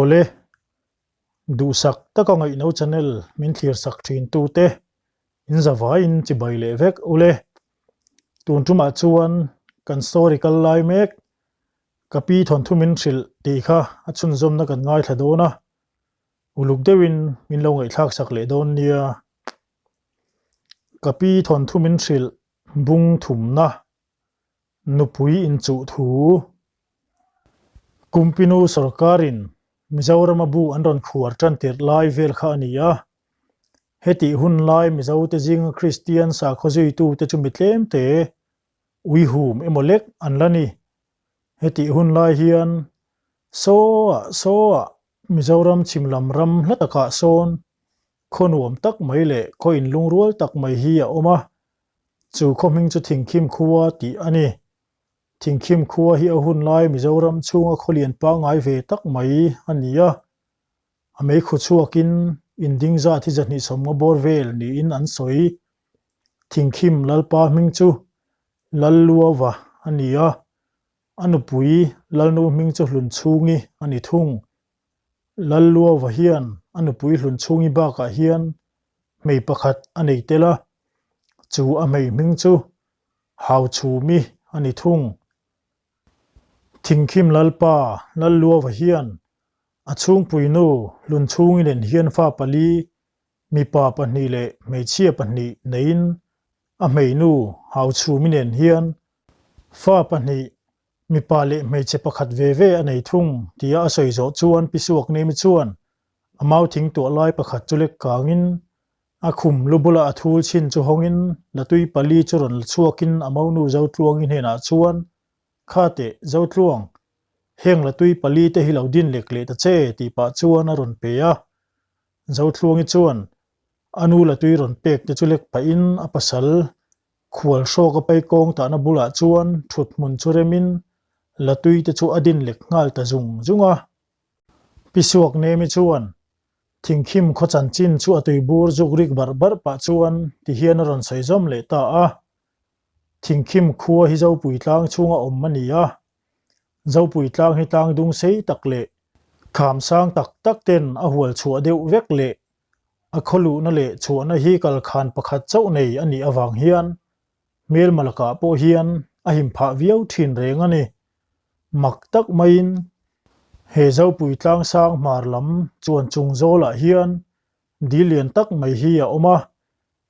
Awle, duhsak taka ngaihno channel min thlir sak thin tute in zavaiin chibai leh vek ule. Tun tumah chuan kan story kal lai mek ka pi thawnthu min hrilh tih kha a chhunzawmna kan ngaithla dawn a, uluk deuhin min lo ngaihthlak sak leh dawn nia. Ka pi thawnthu min hrilh bung thumna nupui inchuh thu Kumpinu sorkarin Mizorama bu an rawn khuar tan tirh lai vel kha a ni a. Hetih hun lai Mizote zinga Kristian sakhaw zuitute chu mi tlemte uihum emaw lek an la ni. Hetih hun lai hian Saw-ah Saw-ah Mizoram chhim lam ram hla takah sawn khaw nuam tak mai leh khaw inlungrual tak mai hi a awm a, chu khaw hming chu Thingkhim khua tih a ni. Thingkhim khua hi a hun lai Mizoram chhunga khaw lian pangngai ve tak mai a ni a, a meikhu chhuakin inding zat hi 250 bawr vel niin an sawi. Thingkhim Lalpa hming chu Lalluava a ni a, A nupui Lalnu hming chu Hlunchhungi a ni thung. Lalluauva hian a nupui Hlunchhungi bakah hian hmei pakhat a nei tel a, chu a hmei hming chu Hauchhumi a ni thung. Thingkhim Lalpa Lalluauva hian a chhungpuinu Hlunchhungi nen hian fa pali, mipa pahnih leh hmeichhia pahnih neiin a hmeinu Hauchhumi nen hian Fa pahnih, mipa leh hmeichhe pakhat ve ve a nei thung tia a sawi zawh chuan Pi Suaknemi chuan a mau thing tuah lai pakhat chu lek kangin a khum lu bula a thul chhin chu hawngin latui pali chu rawn la chhuakin a maunu Zotluangi hnenah chuan, Kha teh, Zotluang, heng latui pali te hi lo din lek leh ta che tih pah chuan a rawn pe a. Zotluangi chuan a nu latui rawn pek te chu lek pahin a pasal Khual hrawk a pai kawng tahna bulah chuan thut hmun chu remin latui te chu a din lek nghal ta zung zung a. Pi Suak Nemi chuan thingkhim khaw chanchin chu a tuibur zuk rik barh barh pah chuan ti hian a rawn sawi zawm leh ta a. Thingkhim khua hi Zopui tlang chhunga awm a ni a. Zopui tlang hi tlang dung sei tak leh kham sang tak tak ten a hual chhuah deuh vek leh A khawluhna leh chhuahna hi kalkhan pakhat chauh nei a nih avang hian hmelma lakah pawh hian a him phah viau thin reng a ni. Mak tak maiin he Zopui tlangsang hmar lam chuan chung zawlah hian dil lian tak mai hi a awm a,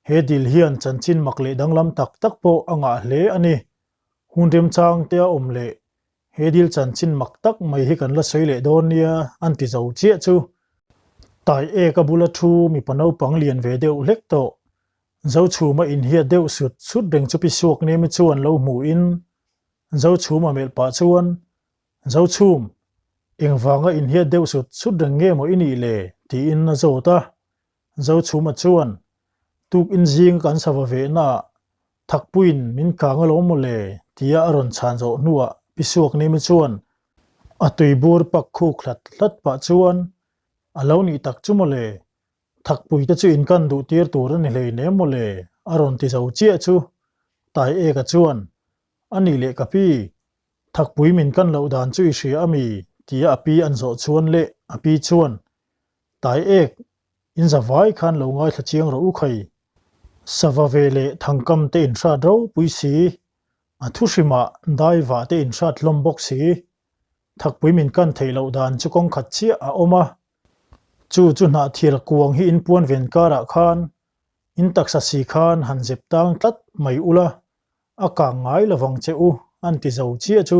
he dil hian chanchin mak leh danglam tak tak pawh a ngah hle a ni. Hun remchang te a awm leh He dil chanchin mak tak mai hi kan la sawi leh dawn nia an ti zo chiah chu. Tai ek a bula thu mipa naupang lian ve deuh hlek tawh. Zochhuma inhiat deuh sut sut reng chu Pi Suaknemi chuan lo hmuhin Zochhuma melh pah chuan, Zochhum, engvanga inhiat deuh sut sut reng nge maw i nih le? tiin a zawt a. Zochhuma chuan, Tukin zinga kan sava vehnaah Thakpuiin min kang alawm maw le? tia a rawn chhan zawh hnuah Pi Suaknemi chuan a tuibur pak khuk hlat hlat pah chuan, A lo nih tak chu maw le? Thakpui te chu in kan duh tir tur a ni hleinem maw le? a rawn ti zo chiah chu Tai Eka chuan, A nih leh ka pi, Thakpui min kan loh dan chu i hria a mi? tia a pi an zawh chuan leh a pi chuan, Tai Ek, In zavai khan lo ngaithla chiang rawh u khai. Sava ve leh thangkam te inhrat ropui si, a thu hrimah dai vah te inhrat hlawm bawk si. Thakpui min kan theih loh dan chu kawng khat chiah a awm a. Chu chu hnahthil kuang hi in puan ven karah khan in taksa si khan han zep tang tlat mai ula, a kang ngai lovang che u an ti zo chiah chu.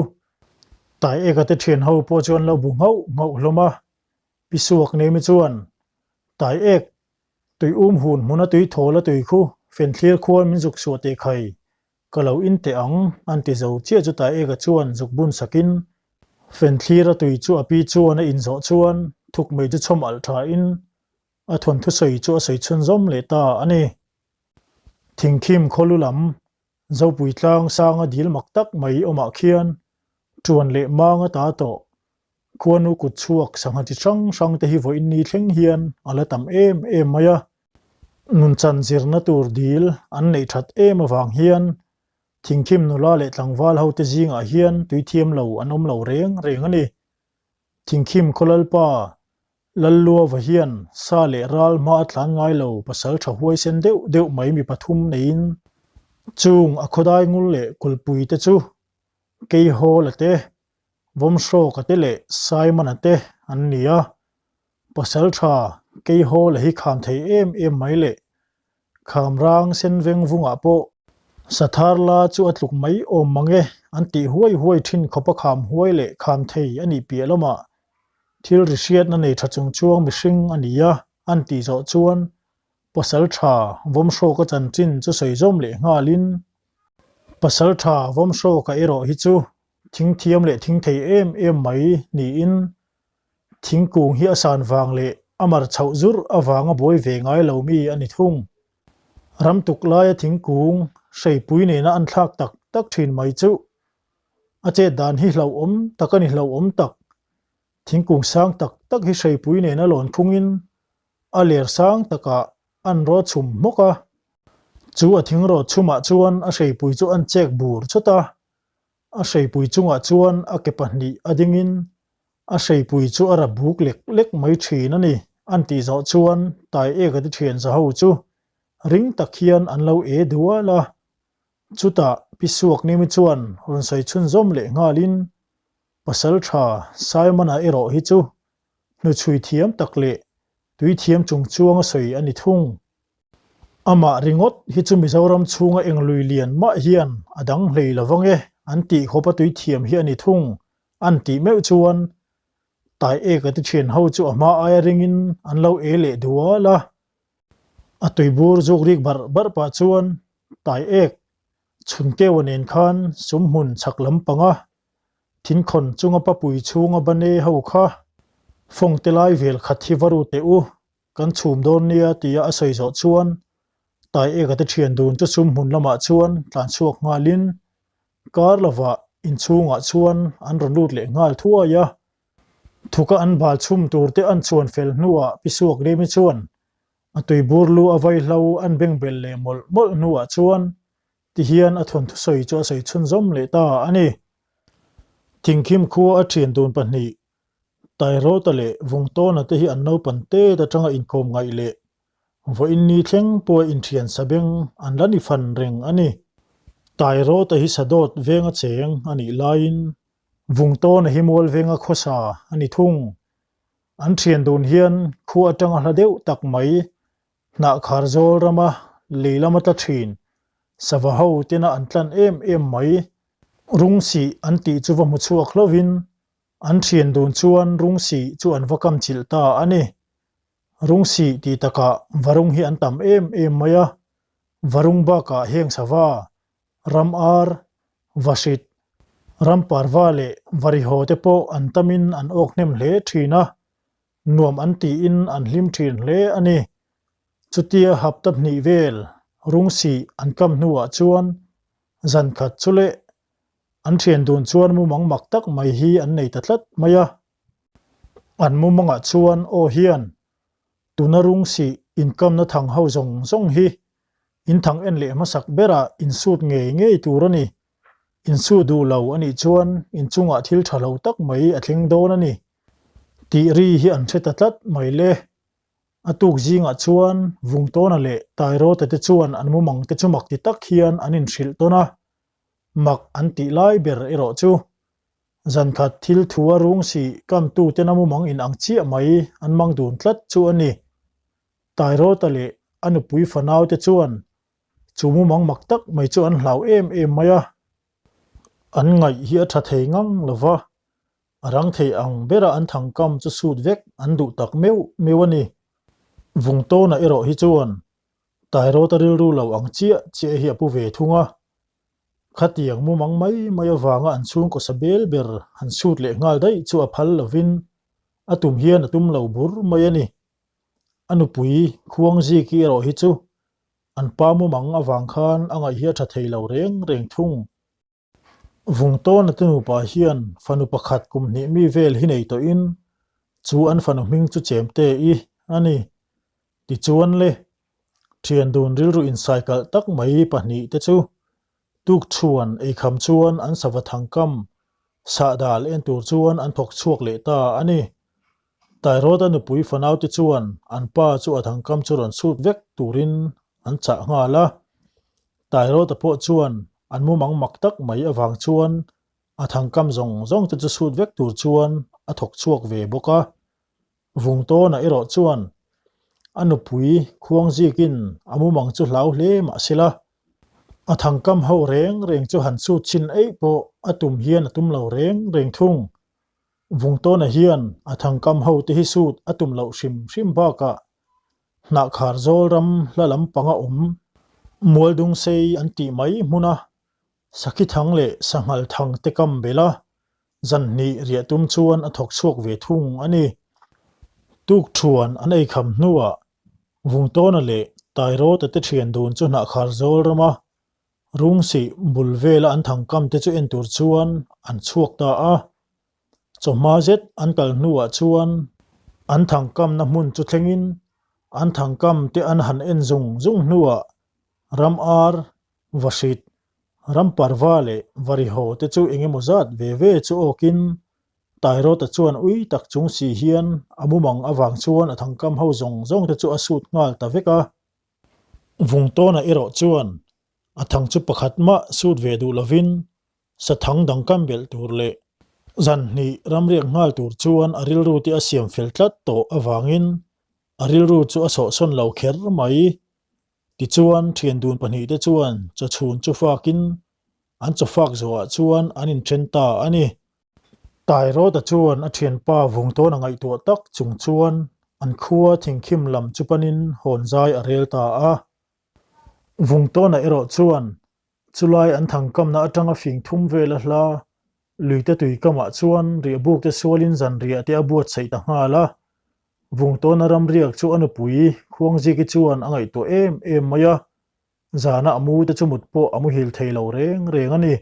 Tai eka te thian ho pawh chu an lo bu nghauh nghauh hlawm a. Pi Suak Nemi chuan, Tai ek, tui um hun hmuna tui thawl a tui khu, fenthlir khuan min zuk suah teh khai, ka lo in teh ang, an ti zo chiah chu Tai eka chuan zuk bun sakin, fenthlir a tui chu a pi chuan a in zawh chuan thuk mei chu chhawm alh tha in a thawnthu sawi chu a sawi chhunzawm leh ta a ni. Thingkhim khawlu lam Zopui tlang sanga dil mak tak mai awmah khian ṭuan leh mang a ta tawh. Khuanu kut chhuak sangha chi hrang hrang te hi vawiin ni thleng hian a la tam em em mai a. Nunchan zirna tur dil an neih that em avang hian thingkhim nula leh tlangval ho te zingah hian tui thiam lo an awm lo reng reng a ni. Thingkhim khaw lalpa. Lalluava hian sa leh ral hma a tlan ngai lo pasal tha huaisen deuh deuh mai mi pathum neiin chung a khawdai ngul leh kulpui te chu Keihawla te, Vawmhrawka te leh Saimana te an ni a. Pasal tha Keihawla hi kham thei em em mai leh Khamrang sen veng vungah pawh Sathar la chu a tluk mai awm mang e an tih huai huai thin khawp a kham huai leh kham thei a nih piah lamah thil ri hriatna nei tha chung chuang mihring a ni a an tih zawh chuan Pasal tha Vawmhrawka chanchin chu sawi zawm leh nghalin Pasal tha Vawmhrawka erawh hi chu thing thiam leh thing thei em em mai niin Thingkung hi a san vang leh a mar chhoh zurh avanga buai ve ngai lo mi a ni thung. Ram tuk laia thingkung hreipui nena an thlak tak tak thin mai chuh. A chet dan hi hlauhawm tak a ni hlauhawm tak. Thingkung sang tak tak hi hreipui nena lawn phungin a ler sang takah an rawt chhum hmawk a. Chu a thing rawt chhumah chuan a hreipui chu an chek bur chawt a. A hreipui chungah chuan a ke pahnih a dingin a hreipui chu a ra buk lek lek mai thin a ni an tih zawh chuan tai eka te thian za ho chu ring tak hian an lo e dual a. Chutah Pi Suaknimi chuan rawn sawi chhunzawm leh nghalin Pasal tha Simon-a erawh hi chu hnuchhui thiam tak leh tui thiam chung chuanga sawi a ni thung. Amah ringawt hi chu Mizoram chhunga eng lui lian mah hian a dang hlei lo vang e an tih khawp a tui thiam hi a ni thung an tih meuh chuan tai eka te thian ho chu a hma aia ringin an lo e leh dual a. A tuibur zuk rik barh barh pah chuan tai ek chhun keu nen khan sum hmun chhak lam panga thinkhawn chunga papui chhunga bane ho kha fawngte lai vel khat hi va ru teh u. Kan chhum dawn nia tia a sawi zawh chuan Tai eka te thian dun chu sum hmun lamah chuan tlan chhuak nghalin kar lovah inchhungah chuan an rawn lut leh nghal thuai a. Thuka an bal chhum tur te an chuan fel hnuah Pi Suakrimi chuan a tuibur lu a vaihlo an beng bel leh mawlh mawlh hnuah chuan tihian a thawnthu sawi chu a sawi chhunzawm leh ta a ni. Thingkhim khua a thian dun pahnih Tairawta leh Vungtawna te hi an naupan tet atanga inkawm ngaih leh vawiin ni thleng pawha inthian sa beng an la ni fan reng a ni. Tairawta hi Sadawt venga cheng a nih laiin Vungtawna hi Mual venga khawsa a ni thung. An thian dun hian khua atanga hla deuh tak mai hnahkhar zawl rama lei lama tla thin sava ho tena an tlan em em mai rungsih an tih chu va hmu chhuak hlovin An thian dun chuan Rungsih chu an va kam chilh ta a ni. Rungsih tih takah Varung hi an tam em em mai a, Varung bakah heng sava, ram ar, vahrit, ram parva leh varihaw te pawh an tamin an awk hnem hle thin a, nuam an tiin an hlim thin hle a ni. Chutia hapta hnih vel Rungsih an kam hnuah chuan zan khat chu leh An thian dun chuan mumang mak tak mai hi an nei ta tlat mai a. An mumangah chuan aw hian tuna rungsih inkamna thang ho zawng zawng hi in thang en leh hmasak berah in sut ngei ngei tur a ni. In su duh lo a nih chuan in chungah thil tha lo tak mai a thleng dawn a ni tih ri hi an hre ta tlat mai le. A tuk zingah chuan Vungtawna leh Tairawta te chuan an mumang te chu mak ti tak hian an inhrilh tawn a. Mak an tih lai ber erawh chu zankhat thil thu a rung sih kamtu ten a mumang in ang chiah mai an mang dun tlat chu a ni. Tairawta leh a nupui fanau te chuan chu mumang mak tak mai chu an hlau em em mai a. An ngaih hi a tha thei ngang lo va, a rang thei ang bera an thangkam chu sut vek an duh tak meuh meuh a ni. Vungtawna erawh hi chuan Tairawta rilru lo ang chiah chiah hi a pu ve thung a. Khatiang mumang mai mai avanga an chhungkaw sa bel ber han sut leh nghal daih chu a phal lovin a tum hian a tum lo bur mai a ni. A nupui Khuangziki erawh hi chu an pa mumang avang khan a ngaih hi a tha thei lo reng reng thung. Vungtawna te nupa hian fanu pakhat kum hnih mi vel hi nei tawhin chu an fanu hming chu Chemte i a ni. Tichuan le, thian dun rilru insaikalh tak mai pahnih te chu tukchhuan eikham chuan an sava thangkam sahdal en tur chuan an thawk chhuak leh ta a ni. Tairawta nupui fanaute chuan an pa chu a thangkam chu rawn sut vek turin an chah nghal a. Tairawta pawh chuan an mumang mak tak mai avang chuan a thangkam zawng zawng te chu sut vek tur chuan a thawk chhuak ve bawk a. Vungtawna erawh chuan a nupui Khuangzikin a mumang chu hlau hle mah sela, a thangkam ho reng reng chu han sut chhin eih pawh a tum hian a tum lo reng reng thung. Vungtawna hian a thangkam ho te hi sut a tum loh hrim hrim bakah hnahkhar zawl ram hla lampanga awm Mualdungsei an tih mai hmuna Sakhi thang leh sanghal thang te kam belh a, zan hnih riah tum chuan a thawk chhuak ve thung a ni. Tukthuan an ei kham hnuah Vungtawna leh Tairawta te thian dun chu hnahkhar zawl rama Rungsih bul vela an thang kam te chu en tur chuan an chhuak ta a. Chawhma zet an kal hnuah chuan an thang kamna hmun chu thlengin an thang kam te an han en zung zung hnuah ram ar Vahrit, Ramparva leh Variho te chu eng emaw zat ve ve chu awkin Tairawta chuan ui tak chung si hian a mumang avang chuan a thangkam ho zawng zawng te chu a sut nghal ta vek a. Vungtawna erawh chuan a thang chu pakhat mah sut ve duh lovin sathang dang kam belh tur leh zan hnih ramriak nghal tur chuan a rilru te a siam fel tlat tawh avangin a rilru chu a sawhsawn lo kher mai. Tichuan, thian dun pahnihte chuan chawchhun chu fakin an chaw fak zawhah chuan an inthen ta a ni. Tairawta chuan a thianpa Vungtawna ngaihtuah tak chung chuan an khua thingkhim lam chu panin hawn zai a rel ta a. Vungtawna erawh chuan chulai an thangkamna atanga fing thum vela hla luite tuikamah chuan riahbukte sualin zanriah te a buatsaih ta nghal a. Vungtawna ramriak chu a nupui Khuangziki chuan a ngaihtuah em em mai a, zana a mu te chu mut pawh a muhil thei lo reng reng a ni.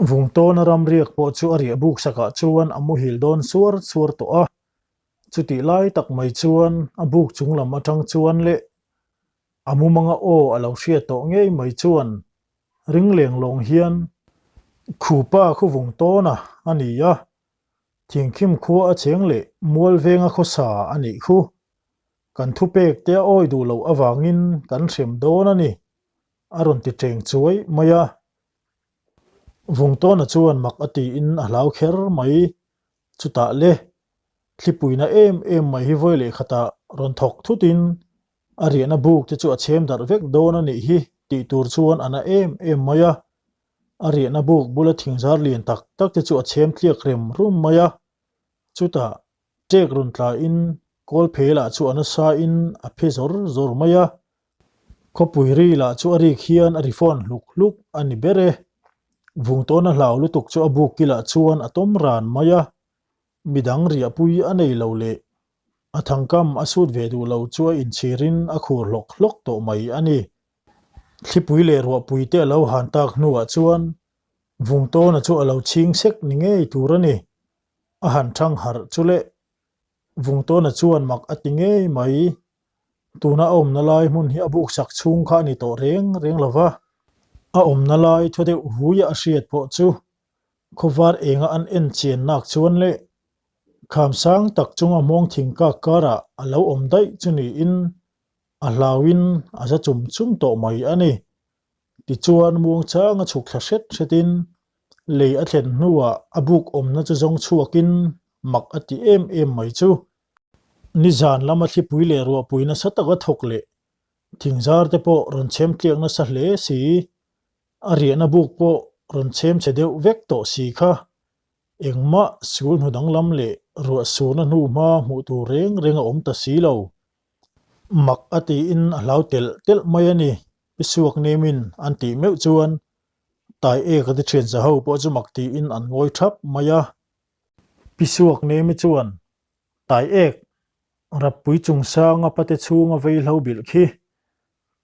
Vungtawna ramriak pawh chu a riah buk sakah chuan a muhil dawn suar suar tawh a, chutih lai tak mai chuan a buk chung lam atang chuan leh a mumanga aw a lo hriat tawh ngei mai chuan ring leng lawng hian Khupa khu Vungtawna a ni a, Thingkhim khua a cheng leh mual venga khawsa a nih khu. Kan thupek te a awi duh loh avangin kan hrem dawn a ni, a rawn ti teng chuai mai a. Vungtawna chuan mak a tiin a hlau kher mai. Chutah le, thlipuina em em mai hi vawi leh khatah rawn thawk thutin a riahna buk te chu a chhem darh vek dawn a nih hi tih tur chuan a na em em mai a. A riahna buk bula thingzar lian tak tak te chu a chhem tliak rem rum mai a, chutah ṭek rawn tlain kawl phe lah chu a nasa in a phe zawr zawr mai a, khawpui ri lah chu a rik hian a ri fawn hluk hluk a ni ber e. Vungtawna hlau lutuk chu a buk kilah chuan a tawm ran mai a, midang riahpui a nei lo leh a thangkam a sut ve duh lo chu a inchhirin a khur hlawk hlawk tawh mai a ni. Thlipui leh ruahpui te a lo han tak hnuah chuan Vungtawna chu a lo chhing sek ni ngei tur a ni. A han thang harh chu le. Vungtawna chuan mak a ti ngei mai. Tuna a awmna lai hmun hi a buksak chhung kha a ni tawh reng reng lo va. A awmna lai thaw deuh huia a hriat pawh chu khawvar enga an en chian nak chuan le kham sang tak chunga hmawng thing kak karah a lo awm daih chu niin A hlauin a za chum chum tawh mai a ni. Tichuan muangchanga chhuk thla hret hretin lei a thlen hnuah a buk awmna chu zawng chhuakin mak a ti em em mai chu. Nizan lama thlipui leh ruahpui nasa taka thawk leh thingzar te pawh rawn chhem tliak nasa hle si, a riahna buk pawh rawn chhem chhe deuh vek tawh si kha Engmah sul hnu danglam leh ruah surna hnu hma hmuh tur reng reng a awm ta si lo. Mak a tiin a hlau telh telh mai a ni, Pi Suak Nemin an tih meuh chuan Tai ek a ti thian za ho pawh chu mak tiin an ngawi thap mai a. Pi Suak Nemi chuan Tai ek Rappui chungsanga pate chhunga vei hlo bilh khi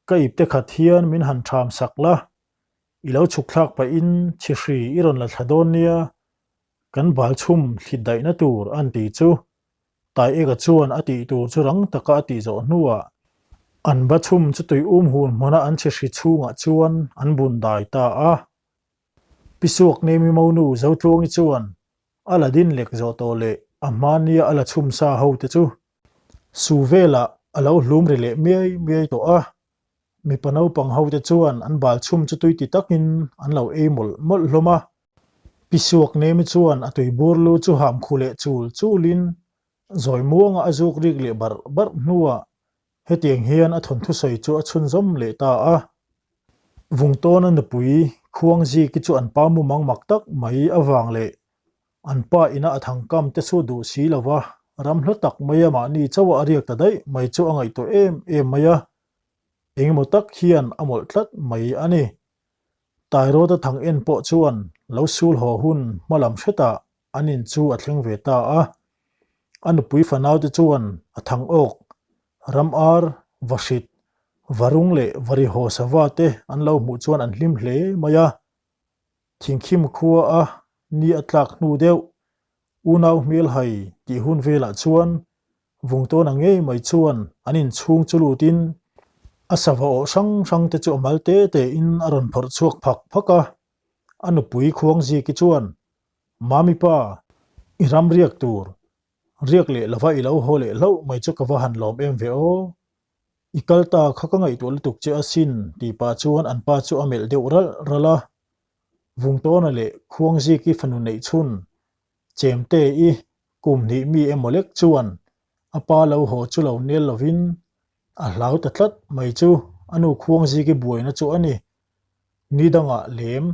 ka ipte khat hian min han tham sak la, I lo chhuk thlak pahin chhihri i rawn la thla dawn nia, kan bal chhum thlit daihna tur an ti chu. Taeka chuan a tih tur chu rang taka a tih zawh hnuah an ba chhum chu tui um hun hmuna an chhihri chhungah chuan an bun dai ta a. Pi Suaknemi monu Zotluangi chuan a la din lek zawh tawh leh. A hmania a la chhum sa ho te chu su velah a lo hlum ri leh miai miai tawh a. Mipa naupang ho te chuan an bal chhum chu tui ti takin an lo ei mawlh mawlh hlawm a. Pi Suak Nemi chuan a tui bur lu chu ham khu leh chul chulin zawi muanga a zuk rik leh barh barh hnuah hetiang hian a thawnthu sawi chu a chhunzawm leh ta a. Vungtawna nupui Khuangziki chu an pa mumang mak tak mai avang leh An pa ina a thangkam te chu duh si lo va, ram hla tak maia mahni chauha a riak ta daih mai chu a ngaihtuah em em mai a, engemaw tak hian a mawlh tlat mai a ni. Tairawta thang en pawh chuan lo sul haw hun hma lam hretah an in chu a thleng ve ta a. A nupui fanaute chuan a thang awk, ram ar, vahrit, varung leh varihaw sava te an lo hmuh chuan an hlim hle mai a. Thingkhim khua a ni a tlak hnu deuh, unau hmel hai tih hun velah chuan Vungtawna ngei mai chuan an inchhung chu lutin a sava awh hrang hrang te chu a mal te te in a rawn phawrh chhuak phak phak a. A nupui Khuangziki chuan, Mami pa, i ram riak tur, riak leh lova i lo haw leh hlauh mai chu ka va han lawm em ve aw. I kal ta kha ka ngaihtuah lutuk che asin tih pah chuan an pa chu a melh deuh ralh ralh a. Vungtawna leh Khuangziki fanu neih chhun Chemte i kum hnih mi emaw lek chuan a pa lo haw chu lo nel lovin a hlau ta tlat mai chu a nu Khuangziki buaina chu a ni. Ni dangah lem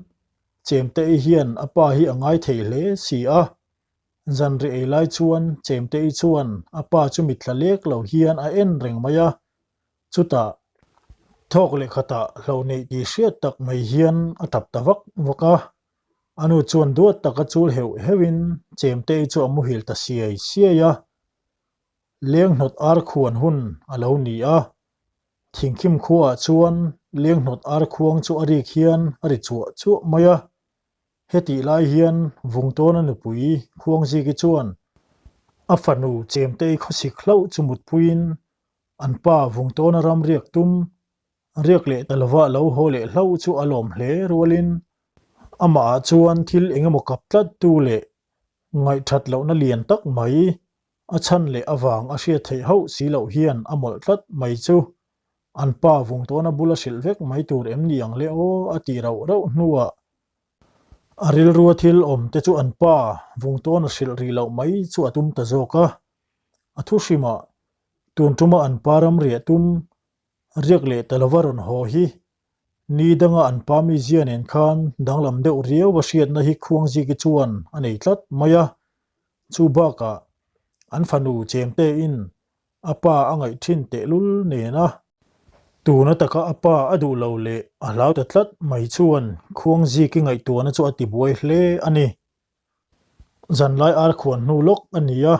Chemte i hian a pa hi a ngai thei hle si a. Zanri ei lai chuan Chemte-i chuan a pa chu mitla lek lo hian a en reng mai a, chutah thawk leh khatah hlo neih tih hriat tak mai hian a tap ta vak vak a. A nu chuan duat taka chul heuh heuhin Chemte-i chu a muhil ta siai siai a. Lenghnawt ar khuan hun a lo ni a, thingkhim khuaah chuan lenghnawt ar khuang chu a rik hian a ri chuah chuah mai a. Hetih lai hian Vungtawna nupui Khuangziki chuan a fanu Chemtei khawsik hlauh chu mutpuiin an pa Vungtawna ram riak tum riak leh ta lova lo haw leh hlauh chu a lawm hle rualin amahah chuan thil engemaw kap tlat tu leh ngaihthat lohna lian tak mai a chhan leh avang a hriat theih hauh si loh hian a mawlh tlat mai chu an pa Vungtawna bula hrilh vek mai tur em ni ang le aw a tih rauh rauh hnuah a rilrua thil awm te chu an pa Vungtawna hrilh rih loh mai chu a tum ta zawk a. A thu hrimah tun tuma an pa ram riah tum riak leh ta lova rawn haw hi ni danga an pa mizia nen khan danglam deuh riau a hriatna hi Khuangziki chuan a nei tlat mai a. Chu bakah an fanu Chemtein a pa a ngaih thin tehlul nena tuna taka a pa a duh lo leh a hlau ta tlat mai chuan Khuangziki ngaihtuahna chu a tibuai hle a ni. Zanlai ar khuan hnu lawk a ni a,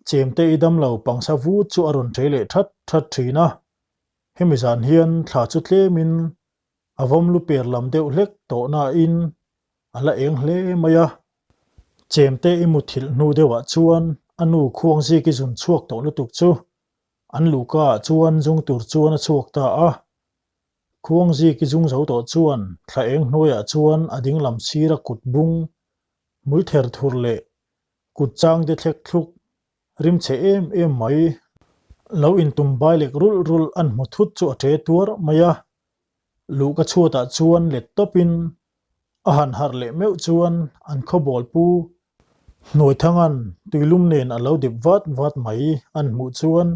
Chemte i damlo pangsa vut chu a rawn ṭei leh that that thin a. Hemi zan hian thla chu tlemin a vawm lu per lam deuh hlek tawh nain a la eng hle mai a. Chemte i muthilh hnu deuhah chuan a nu Khuangziki zun chhuak tawh lutuk chu an luhka ah chuan zung tur chuan a chhuak ta a. Khuangziki zung zo tawh chuan thla eng hnuaiah chuan a dinglam sira kut bung hmul ther thur leh kut chang de thlek thluk rimchhe em em mai lo intum bai lek rulh rulh an hmu thut chu a ṭe tuar mai a. Luhka chhuatah chuan let tawpin a han harh leh meuh chuan an khawbawl pu Hnuaithanga'n tuilum nen a lo dip vat vat mai an hmuh chuan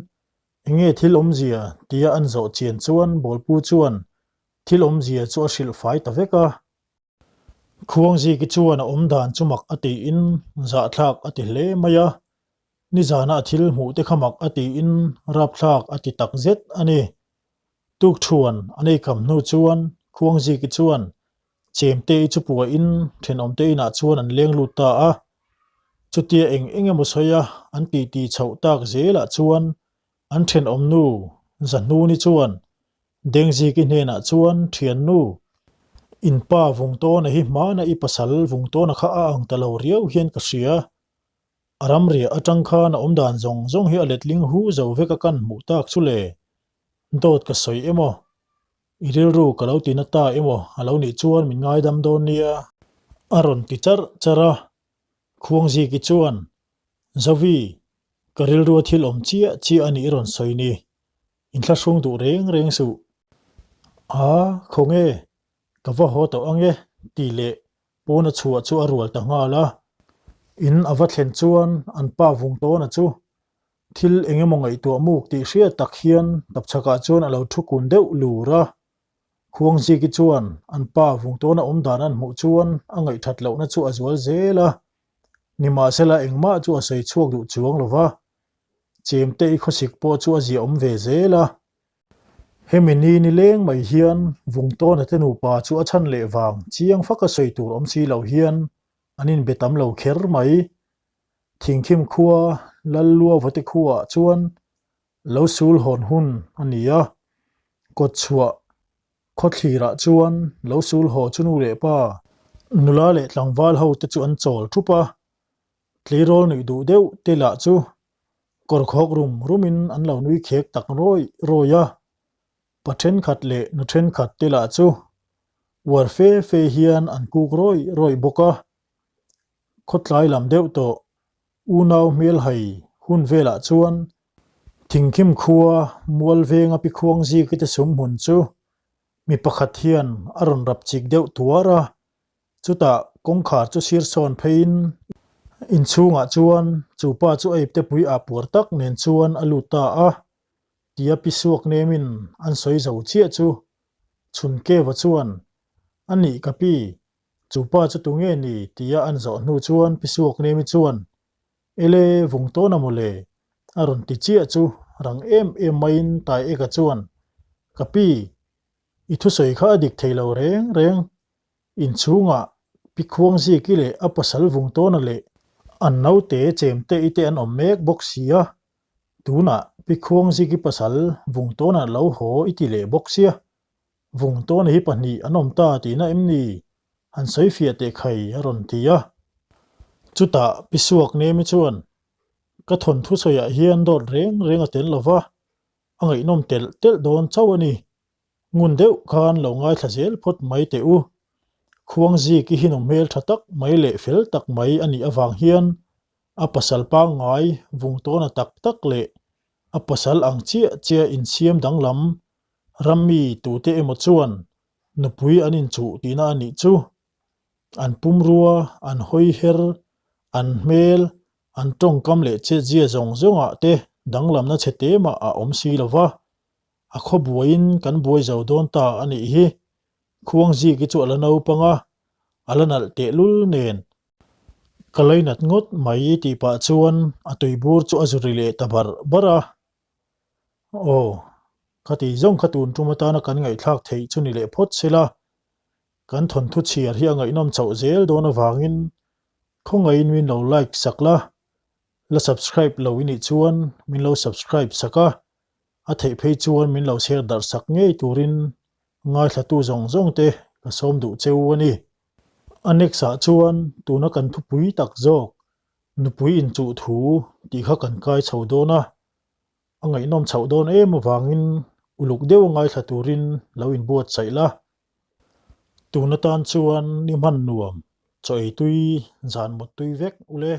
enge thil awmzia tia an zawh chian chuan bawlpu chuan thil awmzia chu a hrilh fai ta vek a. Khuangziki chuan a awmdan chu mak a tiin zahthlak a ti hle mai a, nizana a thil hmuh te kha mak a tiin rapthlak a ti tak zet a ni. Tukthuan an ei kham hnu chuan Khuangziki chuan Chemte-i chu puahin thenawmte inah chuan an leng lut ta a. Chutia eng eng emaw sawi a an titi chhoh tak zelah chuan an thenawmnu Zahnuni chuan Dengziki hnenah chuan Thiannu, in pa Vungtawna hi hmana i pasal Vungtawna kha a ang ta lo riau hian ka hria. A ramriah atang khan a awmdan zawng zawng hi a letling hu zo vek a kan hmuh tak chu le. Dawt ka sawi emaw? I rilru ka lo ti na ta emaw a lo nih chuan min ngaidam dawn nia. A rawn ti charh charh a. Khuangziki chuan. Zovi, ka rilrua thil awm chiah chiah a nih i rawn sawi ni. Inthlahrung duh reng reng suh. A, khawnge, ka va haw tawh ange, tih leh pawna chhuah chu a rual ta nghal a. In a va thlen chuan an pa vung tawna chu thil eng emaw ngaihtuah muk tih hriat tak hian tapchhakah chuan a lo thu kun deuh lur a. Khuangziki chuan an pa vung tawna awm dan an hmuh chuan a ngaihthat lohna chu a zual zel a. Nimahsela engmah chu a sawi chhuak duh chuang lo va, chemte i khawsik pawh chu a ziah awm ve zel a. Hemi ni ni leng mai hian Vungtawna te nupa chu a chhan leh vang chiang faka sawi tur awm si lo hian an inbe tam lo kher mai. Thingkhim khua Lalluavate khuaah chuan lo sul hawn hun a ni a, kawtchhuah khawthlirah chuan lo sul haw chu nu leh pa, nula leh tlangval ho te chu an chawl thup a, tleirawl nuih duh deuh te lah chu kawr khawk rum rumin an lo nui khek tak rawih rawih a, pa thenkhat leh nu thenkhat te lah chu uar fe fe hian an kuk rawih rawih bawk a, khawtlai lam deuh tawh Unau hmelhai hun velah chuan Thingkhim khua mual venga pi khuang ziki te sum hmun chu mi pakhat hian a rawn rap chik deuh tuar a, chutah kawngkhar chu sir sawn pheiin inchhungah chuan chu pa chu a ipte pui ah puar tak nen chuan a lut ta a, tia pi suak nemin an sawi zo chiah chu chhun keva chuan a nih ka pi Chu pa chu tu nge ni? tia an zawh hnu chuan Pi Suaknemi chuan, Ele, vung tawn a mawle, a rawn ti chiah chu rang em em maiin Taieka chuan, Ka pi, i thusawi kha a dik thei lo reng reng. Inchhungah Pi Khuangziki leh a pasal vung tawna leh an naute chemte i te an awm mek bawk si a, tunah Pi Khuangziki pasal vung tawna lo haw i ti leh bawk sia. Vung tawn hi pahnih an awm ta tihna em ni? Han sawi fiah teh khai a rawn ti a. Chutah Pi Suak Nemi chuan, Ka thawnthu sawiah hian dawt reng reng a tel lo va, a ngaihnawm telh telh dawn chauh a ni. Ngun deuh khan lo ngaithla zel phawt mai teh u. Khuangziki hi nu hmel tha tak mai leh fel tak mai a nih avang hian a pasal pangngai vung tawna tak tak leh a pasal ang chiah chiah insiam danglam Rammi tute emaw chuan nupui an inchuh tihna a nih chu. An pumrua, an hawi her, an hmel, an tawngkam leh chetzia zawng zawngah te danglamna chhe te mah a awm si lo va. A khaw buaiin kan buai zo dawn ta a nih hi. Khuangziki chu a la naupang a, a la nalh tehlul nen. Ka lainat ngawt mai tih pah chuan a tuibur chu a zu ri leh ta barh barh a. Aw, khati zawng kha tun tum atana kan ngaihthlak theih chu ni leh phawt se la, kan thawnthu chhiar hi a ngaihnawm chauh zel dawn avangin khawngaihin min lo like sak la, la subscribe lo i nih chuan min lo subscribe sak a, a theih phei chuan min lo share darh sak ngei turin ngaithlatu zawng zawng te ka sawm duh cheu a ni. A next ah chuan tuna kan thupui tak zawk nupui inchuh thu tih kha kan kai chho dawn a. A ngaihnawm chhoh dawn em avangin uluk deuh a ngaithla turin lo inbuatsaih la. Tun atan chuan ni hman nuam, chaw ei tui, zan mut tui vek ule.